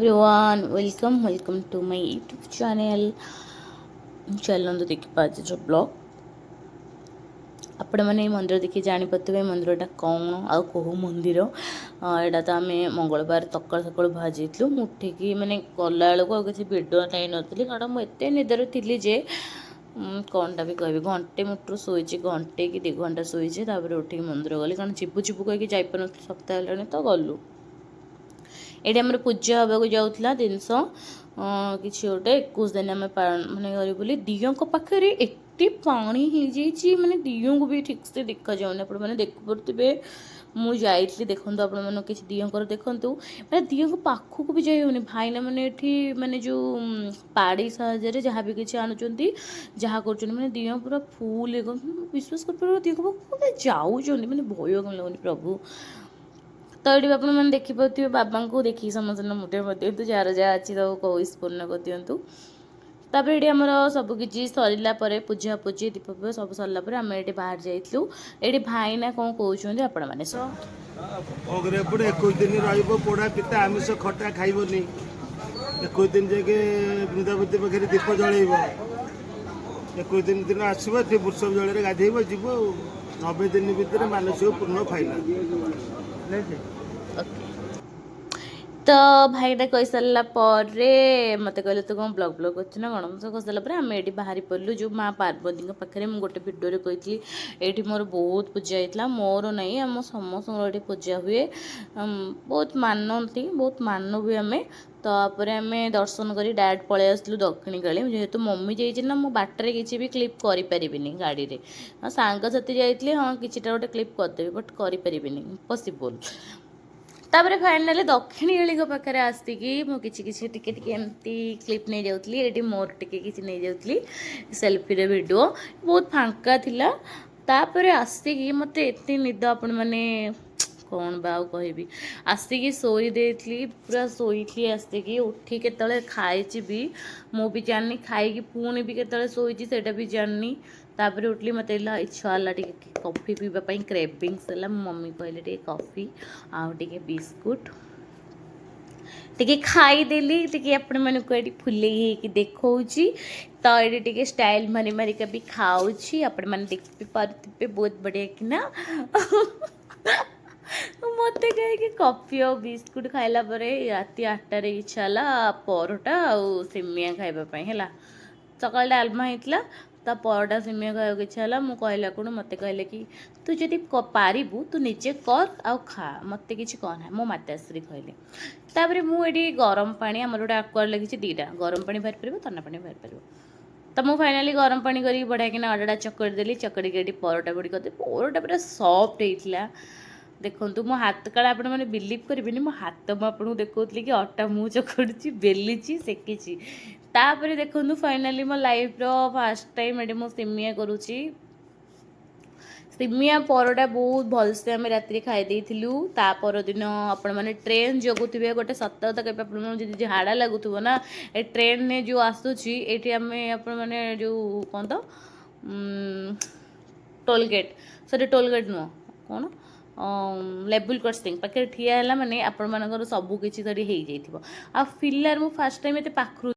Everyone, welcome, welcome to my YouTube channel. ଚାଲନ୍ତୁ ଦେଖିବା ଆଜିର ବ୍ଲଗ୍। ଆପଣମାନେ ଏଇ ମନ୍ଦିର ଦେଖି ଜାଣିପାରୁଥିବେ ଏ ମନ୍ଦିରଟା କ'ଣ ଆଉ କେଉଁ ମନ୍ଦିର ଏଇଟା। ତ ଆମେ ମଙ୍ଗଳବାର ସକାଳୁ ସକାଳୁ ବାହାରି ଯାଇଥିଲୁ। ମୁଁ ଉଠିକି ମାନେ ଗଲାବେଳକୁ ଆଉ କିଛି ଭିଡ଼ିଓ ନେଇନଥିଲି, କାରଣ ମୁଁ ଏତେ ନିଦରେ ଥିଲି ଯେ କ'ଣଟା ବି କହିବି। ଘଣ୍ଟେ ମୁଠରୁ ଶୋଇଛି, ଘଣ୍ଟେ କି 2 ଘଣ୍ଟା ଶୋଇଛି। ତାପରେ ଉଠିକି ମନ୍ଦିର ଗଲି, କାରଣ ଯିବୁ ଯିବୁ କହିକି ଯାଇପାରୁନଥିଲି। ସପ୍ତାହ ହେଲାଣି ତ ଗଲୁ। ଏଇଠି ଆମର ପୂଜା ହେବାକୁ ଯାଉଥିଲା ଜିନିଷ କିଛି ଗୋଟେ, 21 ଦିନ ଆମେ ପାଳନ ମାନେ କରିବୁ ବୋଲି। ଦିଅଙ୍କ ପାଖରେ ଏତେ ପାଣି ହେଇଯାଇଛି, ମାନେ ଦିଅଙ୍କୁ ବି ଠିକ୍ସେ ଦେଖାଯାଉନି। ଆପଣମାନେ ଦେଖିପାରୁଥିବେ, ମୁଁ ଯାଇଥିଲି। ଦେଖନ୍ତୁ ଆପଣମାନଙ୍କୁ କିଛି ଦିଅଙ୍କର ଦେଖନ୍ତୁ, ମାନେ ଦିଅଙ୍କ ପାଖକୁ ବି ଯାଇ ହେଉନି। ଭାଇନା ମାନେ ଏଠି ମାନେ ଯେଉଁ ପାଡ଼ି ସାହାଯ୍ୟରେ ଯାହା ବି କିଛି ଆଣୁଛନ୍ତି, ଯାହା କରୁଛନ୍ତି, ମାନେ ଦିଅଁ ପୁରା ଫୁଲ୍। ବିଶ୍ୱାସ କରିପାରିବ, ଦିଅଙ୍କ ପାଖକୁ ଯାଉଛନ୍ତି, ମାନେ ଭୟ କଣ ଲାଗୁନି ପ୍ରଭୁ। ତ ଏଇଠି ବି ଆପଣମାନେ ଦେଖିପାରୁଥିବେ, ବାବାଙ୍କୁ ଦେଖିକି ସମସ୍ତେ ମୁଣ୍ଡିଆ କରିଦିଅନ୍ତୁ, ଯାହାର ଯାହା ଅଛି ସବୁ ୱିଶ୍ ପୂର୍ଣ୍ଣ କରିଦିଅନ୍ତୁ। ତାପରେ ଏଇଠି ଆମର ସବୁ କିଛି ସରିଲା ପରେ, ପୂଜା ପୂଜି, ଦୀପ ଫିପ ସବୁ ସରିଲା ପରେ ଆମେ ଏଇଠି ବାହାରି ଯାଇଥିଲୁ। ଏଇଠି ଭାଇନା କ'ଣ କହୁଛନ୍ତି, ଆପଣମାନେ ଶୁଣନ୍ତୁ। କଣ କରିବାକୁ ପଡେ? 21 ଦିନ ରହିବ, ପୋଡ଼ା ପିତା ଆମିଷ ଖଟା ଖାଇବନି। 21 ଦିନ ଯାଇକି ବୃନ୍ଦାବତୀ ପାଖରେ ଦୀପ ଜଳେଇବ। 21 ଦିନ ଦିନ ଆସିବ, ଏଠି ବୃଷଭ ଜଳରେ ଗାଧେଇବ, ଯିବ। ଆଉ 90 ଦିନ ଭିତରେ ମାନସିକ ପୂର୍ଣ୍ଣ ଫାଇନାଲ। ଓକେ, ତ ଭାଇଟା କହିସାରିଲା ପରେ ମୋତେ କହିଲେ, ତୁ କ'ଣ ବ୍ଲଗ୍ ବ୍ଲଗ୍ କରୁଛୁ ନା କ'ଣ? ତ କହିସାରିଲା ପରେ ଆମେ ଏଇଠି ବାହାରି ପଡ଼ିଲୁ। ଯେଉଁ ମା ପାର୍ବତୀଙ୍କ ପାଖରେ ମୁଁ ଗୋଟେ ଭିଡ଼ିଓରେ କହିଥିଲି, ଏଇଠି ମୋର ବହୁତ ପୂଜା ହେଇଥିଲା। ମୋର ନାହିଁ, ଆମ ସମସ୍ତଙ୍କର ଏଇଠି ପୂଜା ହୁଏ। ବହୁତ ମାନନ୍ତି, ବହୁତ ମାନୁ ବି ଆମେ। ତାପରେ ଆମେ ଦର୍ଶନ କରି ଡାଇରେକ୍ଟ ପଳେଇ ଆସିଲୁ ଦକ୍ଷିଣକାଳୀ। ଯେହେତୁ ମମି ଯାଇଛି ନା, ମୁଁ ବାଟରେ କିଛି ବି କ୍ଲିପ୍ କରିପାରିବିନି ଗାଡ଼ିରେ। ହଁ, ସାଙ୍ଗସାଥି ଯାଇଥିଲି, ହଁ, କିଛିଟା ଗୋଟେ କ୍ଲିପ୍ କରିଦେବି, ବଟ୍ କରିପାରିବିନି, ଇମ୍ପସିବୁଲ୍। ତାପରେ ଫାଇନାଲି ଦକ୍ଷିଣକାଳୀଙ୍କ ପାଖରେ ଆସିକି ମୁଁ କିଛି କିଛି ଟିକେ ଟିକେ ଏମିତି କ୍ଲିପ୍ ନେଇଯାଉଥିଲି। ଏଇଠି ମୋର ଟିକେ କିଛି ନେଇଯାଉଥିଲି ସେଲ୍ଫିରେ ଭିଡ଼ିଓ। ବହୁତ ଫାଙ୍କା ଥିଲା। ତାପରେ ଆସିକି ମୋତେ ଏତେ ନିଦ, ଆପଣମାନେ କ'ଣ ବା ଆଉ କହିବି। ଆସିକି ଶୋଇ ଦେଇଥିଲି, ପୁରା ଶୋଇଥିଲି। ଆସିକି ଉଠି କେତେବେଳେ ଖାଇଛି ବି ମୁଁ ବି ଜାଣିନି, ଖାଇକି ପୁଣି ବି କେତେବେଳେ ଶୋଇଛି ସେଇଟା ବି ଜାଣିନି। ତାପରେ ଉଠିଲି, ମୋତେ ହେଲା ଇଚ୍ଛା ହେଲା ଟିକେ କଫି ପିଇବା ପାଇଁ, କ୍ରେଭିଙ୍ଗସ୍ ହେଲା। ମୋ ମମି କହିଲେ ଟିକେ କଫି ଆଉ ଟିକେ ବିସ୍କୁଟ୍ ଟିକେ ଖାଇଦେଲି। ଟିକେ ଆପଣମାନଙ୍କୁ ଏଠି ଫୁଲେଇ ହେଇକି ଦେଖାଉଛି। ତ ଏଠି ଟିକେ ଷ୍ଟାଇଲ୍ ମାରି ମାରିକା ବି ଖାଉଛି, ଆପଣମାନେ ଦେଖି ବି ପାରୁଥିବେ ବହୁତ ବଢ଼ିଆ କିନା। ମୋତେ କାହିଁକି କଫି ଆଉ ବିସ୍କୁଟ୍ ଖାଇଲା ପରେ ରାତି 8ଟାରେ ଇଚ୍ଛା ହେଲା ପରଟା ଆଉ ସିମିଆ ଖାଇବା ପାଇଁ। ହେଲା, ସକାଳେ ଡାଲମା ହେଇଥିଲା, ତା ପରଟା ସିମିଆ ଖାଇବାକୁ ଇଚ୍ଛା ହେଲା। ମୁଁ କହିଲା କ'ଣ, ମୋତେ କହିଲେ କି ତୁ ଯଦି ପାରିବୁ ତୁ ନିଜେ କର ଆଉ ଖା, ମୋତେ କିଛି କହନା, ମୋ ମାତାଶ୍ରୀ କହିଲେ। ତାପରେ ମୁଁ ଏଠି ଗରମ ପାଣି, ଆମର ଗୋଟେ ଆକ୍ୱାଗାର୍ଡ଼ ଲାଗିଛି ଦୁଇଟା, ଗରମ ପାଣି ବାହାରି ପାରିବ, ଥଣ୍ଡା ପାଣି ବାହାରି ପାରିବ। ତ ମୁଁ ଫାଇନାଲି ଗରମ ପାଣି କରିକି ବଢ଼ିଆକିନା ଅଟାଟା ଚକଡ଼ି ଦେଲି। ଚକଡ଼ିକି ଏଠି ପରଟା ବଡ଼ି କରିଦେଲି। ପରଟା ପୁରା ସଫ୍ଟ ହେଇଥିଲା। ଦେଖନ୍ତୁ ମୋ ହାତ କାଳେ ଆପଣମାନେ ବିଲିଭ୍ କରିବେନି, ମୋ ହାତ ମୁଁ ଆପଣଙ୍କୁ ଦେଖାଉଥିଲି କି ଅଟା ମୁଁ ଚକଡ଼ୁଛି, ବେଲିଛି, ସେକିଛି। ତାପରେ ଦେଖନ୍ତୁ, ଫାଇନାଲି ମୋ ଲାଇଫ୍ର ଫାର୍ଷ୍ଟ ଟାଇମ୍ ଏଠି ମୁଁ ସିମିଆ କରୁଛି। ସିମିଆ ପରଟା ବହୁତ ଭଲସେ ଆମେ ରାତିରେ ଖାଇ ଦେଇଥିଲୁ। ତା ପରଦିନ ଆପଣମାନେ ଟ୍ରେନ୍ ଜଗୁଥିବେ। ଗୋଟେ ସତ କଥା କହିବେ ଆପଣମାନଙ୍କୁ, ଯଦି ଝାଡ଼ା ଲାଗୁଥିବ ନା, ଏ ଟ୍ରେନ୍ରେ ଯେଉଁ ଆସୁଛି ଏଇଠି ଆମେ ଆପଣମାନେ ଯେଉଁ କ'ଣ ତ ଟୋଲ୍ ଗେଟ୍, ସରି, ଟୋଲ୍ ଗେଟ୍ ନୁହଁ, କ'ଣ ଲେବୁଲ୍ କ୍ରସିଂ ପାଖରେ ଠିଆ ହେଲା ମାନେ ଆପଣମାନଙ୍କର ସବୁ କିଛି ସେଠି ହେଇଯାଇଥିବ। ଆଉ ଫିଲାର ମୁଁ ଫାର୍ଷ୍ଟ ଟାଇମ୍ ଏତେ ପାଖରୁ